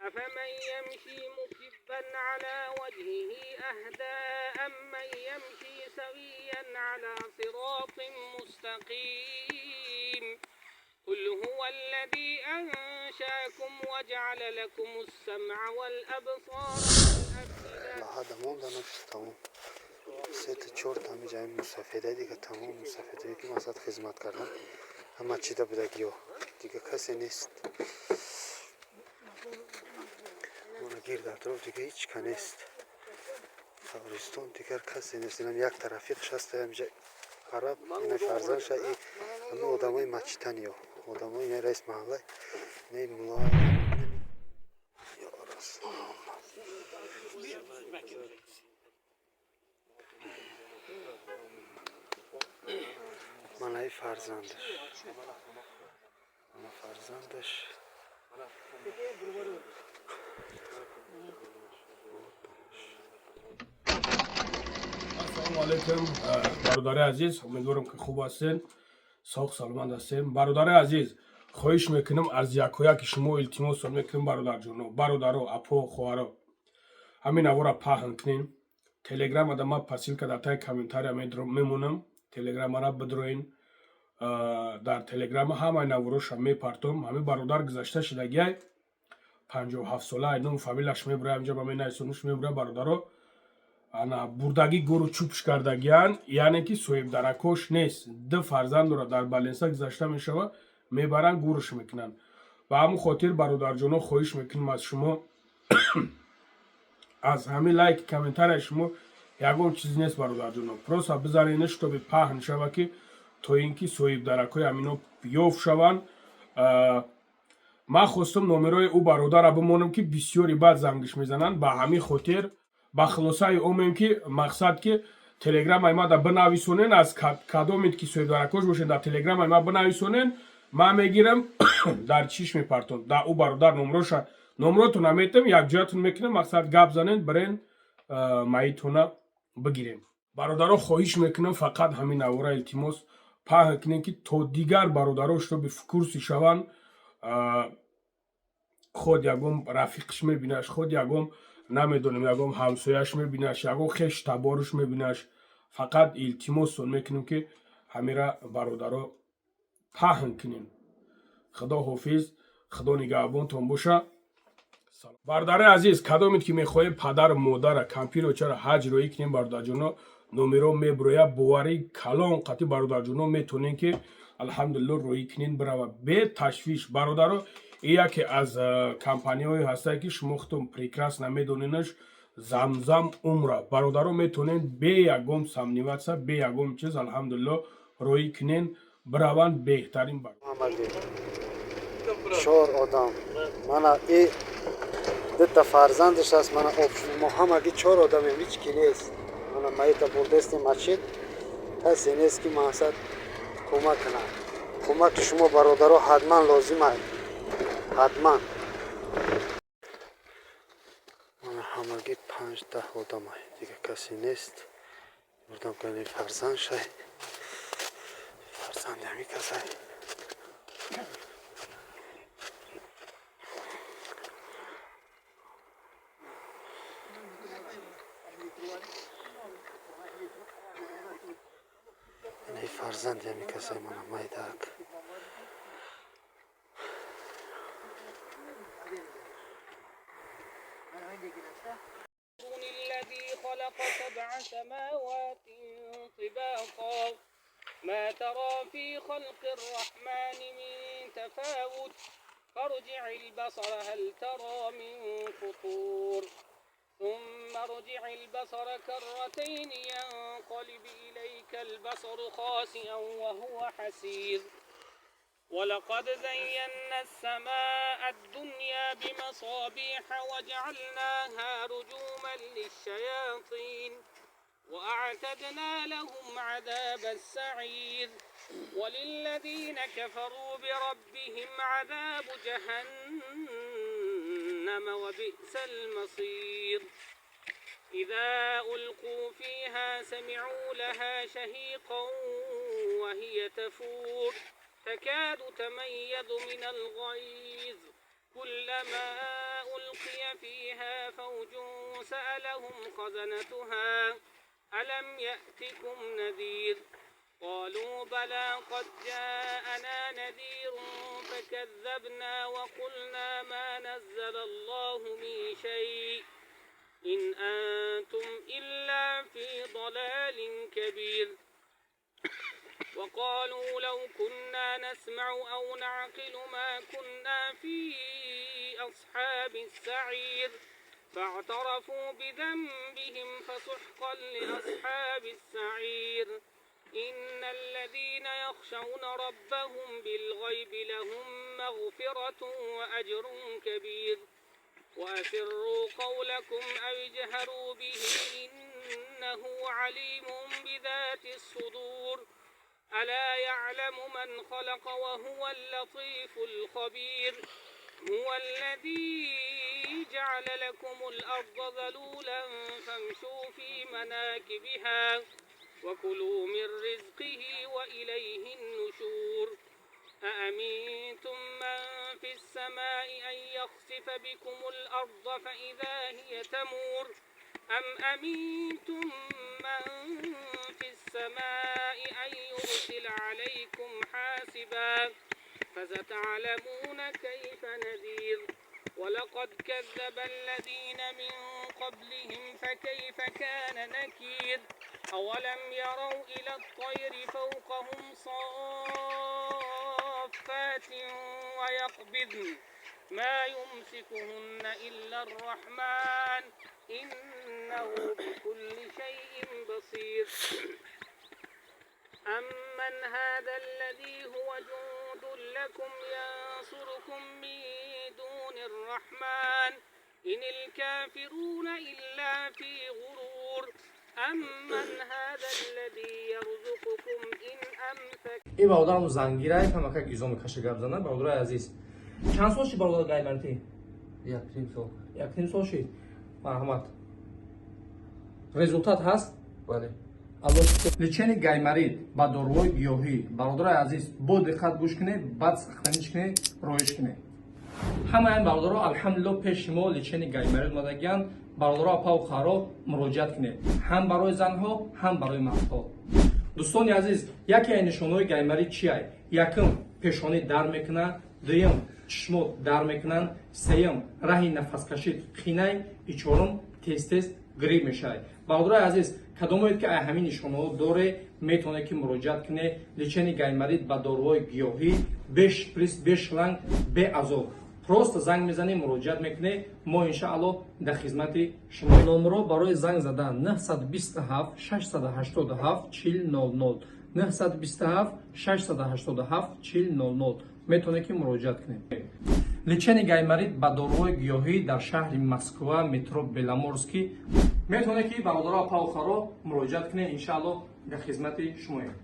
أفمن يمشي مكبا على وجهه أهدى أمن يمشي سويا على صراط مستقيم. قل هو الذي أنشأكم وجعل لكم السمع والأبصار والأفئدة. Лаҳада монданаш тамом. Сета чорта ҳамиҷа мусафеда, дига тамом мусафедае, ки масад хизмат кардан ҳама чида будагиё, дига касе нест. Мана гирд атроф дига ҳеч ка нест. Қабристон дигар касе нест. Инам як тарафиқш ҳаста ҳамиҷа, араб, ина фарзандша. И ҳама одамои мачитаниё, одамои ина раис маҳалла, инаи мулла. Ё Расулаллоҳ! Манаи фарзандаш, мана фарзандаш. Ассалому алайкум, бародари азиз. Умедворам, ки хуб ҳастен, соғ саломат ҳастем. Бародари азиз, хоҳиш мекунам аз якояки шумо, илтимос мекунам, бародарҷоно, бародаро, апо, хоҳаро, ҳамин навора паҳн кунем. Телеграмада ма по ссылка дар таи комментария мемонам. Телеграмара бидроин, дар телеграма ҳамаи навороша мепартом. Ҳамин бародар гузашта шидагиай, 57 сола, ному фамилияш мебурам, инҷа ба менависонуш мебурам. Бародаро, ана бурдагӣ гуру чупш кардагиян, яъне ки соҳибдаракош нест. Ду фарзанд дорад, дар баленса гузашта мешава, мебаранд, гурш мекунанд. Ба ҳамун хотир, бародарҷоно, хоҳиш мекунем аз шумо, аз ҳамин лайк, комментарияи шумо ягон чиз нест, бародарҷоно, просто бизанед, чтобы паҳн шава, ки то ин ки соҳибдаракҳои ҳамино ёфт шаванд. Ман хостум номерои ӯ бародара бимонам, ки бисёри баъд зангиш мезананд. Ба ҳамин хотир ба хулосаи омем, ки мақсад ки телеграмаи ма да бинависонен. Аз кадомед ки соҳибдаракош бошед, дар телеграмаи ма бинависонен, ман мегирам, дар чиш мепартом, дар ӯ бародар номроша, номротона метам, якҷоятон мекунам. Мақсад, гап занен, бирен, маитона бигирем. Бародаро, хоҳиш мекунам, фақат ҳамин навора, илтимос, паҳн кунем, ки то дигар бародаро чтобы в курсе шаванд. Худ ягон рафиқш мебинаш, худ ягон, намедонем, ягон ҳамсояш мебинаш, ягон хеш таборуш мебинаш. Фақат илтимостон мекунем, ки ҳамира, бародаро, паҳн кунем. Худо ҳофиз, Худо нигаҳбонтон боша. Бародари азиз, кадомед ки мехоҳем падару модара, кампиро, чара ҳаҷ роӣ кунем, бародарҷоно, номеро мебуроя. Боварӣ калон қатӣ, бародарҷоно, метонем, ки алҳамдулилло роӣ кунем, бирава беташвиш. Бародаро, и яке аз компанияҳое ҳастае, ки шумо худтон прекрасно медоненаш, Замзам Умра. Бародаро, метонем бе ягон сомневаться, бе ягон чиз, алҳамдулилло, роӣ кунен, бираванд, беҳтарин. Чор одам, мана и дута фарзандаш аст, мана мо ҳамагӣ чор одамем, ҳеҷ ки нест. Мана маита бурдестем масҷид, касе нест, ки мақсад кӯмак кунад. Кӯмаки шумо, бародаро, ҳатман лозим аст, ҳатман. Мана ҳамагӣ 5-10 одамай, дига касе нест. Бурдам кани фарзанд шай, фарзанди ҳамин касай. Инаи фарзанди ҳамин касай, мана майдаак. الذي خلق سبع سماوات طباقا ما ترى في خلق الرحمن من تفاوت فارجع البصر هل ترى من فطور. ثم ارجع البصر كرتين ينقلب إليك البصر خاسئا وهو حسير. ولقد زينا السماء الدنيا بمصابيح وجعلناها رجوما للشياطين وأعتدنا لهم عذاب السعير. وللذين كفروا بربهم عذاب جهنم وبئس المصير. إذا ألقوا فيها سمعوا لها شهيقا وهي تفور تكاد تميز من الغيظ كلما ألقوا ألقي فيها فوج سألهم خزنتها ألم يأتكم نذير؟ قالوا بلى قد جاءنا نذير فكذبنا وقلنا ما نزل الله من شيء إن أنتم إلا في ضلال كبير. وقالوا لو كنا نسمع أو نعقل ما كنا في أصحاب السعير. فاعترفوا بذنبهم فسحقا لأصحاب السعير. إن الذين يخشون ربهم بالغيب لهم مغفرة وأجر كبير. وأسروا قولكم أو اجهروا به إنه عليم بذات الصدور. ألا يعلم من خلق وهو اللطيف الخبير. هو الذي جعل لكم الأرض ذلولا فامشوا في مناكبها وكلوا من رزقه وإليه النشور. أأمنتم من في السماء أن يخسف بكم الأرض فإذا هي تمور؟ أم أمنتم من في السماء أن يرسل عليكم حاسبا فستعلمون كيف نذير. ولقد كذب الذين من قبلهم فكيف كان نكير. أولم يروا إلى الطير فوقهم صافات ويقبضن ما يمسكهن إلا الرحمن إنه بكل شيء بصير. أمن هذا الذي هو جند لكم ينصركم من دون الرحمن إن الكافرون إلا في غرور. أمن هذا الذي يرزقكم إن أمسك Ин бародарам зангирай, камакак изо мекаша, гап зана. Бародари азиз, чанд сол шид, бародар, гайморити? 1.5 сол. 1.5 сол шид. Марҳамат, результат ҳаст? Бале. Лечение гайморит ба доруҳои гиёҳӣ. Бародарои азиз, бо диққат гӯш кунед, баъд сохранить кунед, роиш кунед. Ҳамаи ин бародаро, алҳамдулилло, пеши мо лечение гайморит омадагиянд. Бародаро, апаву хоҳаро, муроҷиат кунед, ҳам барои занҳо, ҳам барои мардҳо. Дӯстони азиз, яке аз нишонаҳои гайморит чиай? Якум, пешонӣ дар мекунад, дуюм, чишмот дар мекунанд, сеюм, раҳи нафаскашид қинай и чорум, тез тез грипп мешавад. Бародарои азиз, кадомоед ки ай ҳамин нишонаҳо доре, метавонед ки муроҷиат кунед. Лечение гайморит ба доруҳои гиёҳӣ, бе шприц, бе шланг, бе азоб. Просто занг мезанед, муроҷиат мекунед. Мо, иншаалло, дар хизмати шумо. Номро барои занг задан: 927 687 40 00, 927 687 40 00. Метавонед ки муроҷиат кунед. Лечение гайморит ба доруҳои гиёҳӣ дар шаҳри Москва, метро Беломорский. Метавонед ки, бародаро, апаву хоҳаро, муроҷиат кунед. Иншаалло, дар хизмати шумоем.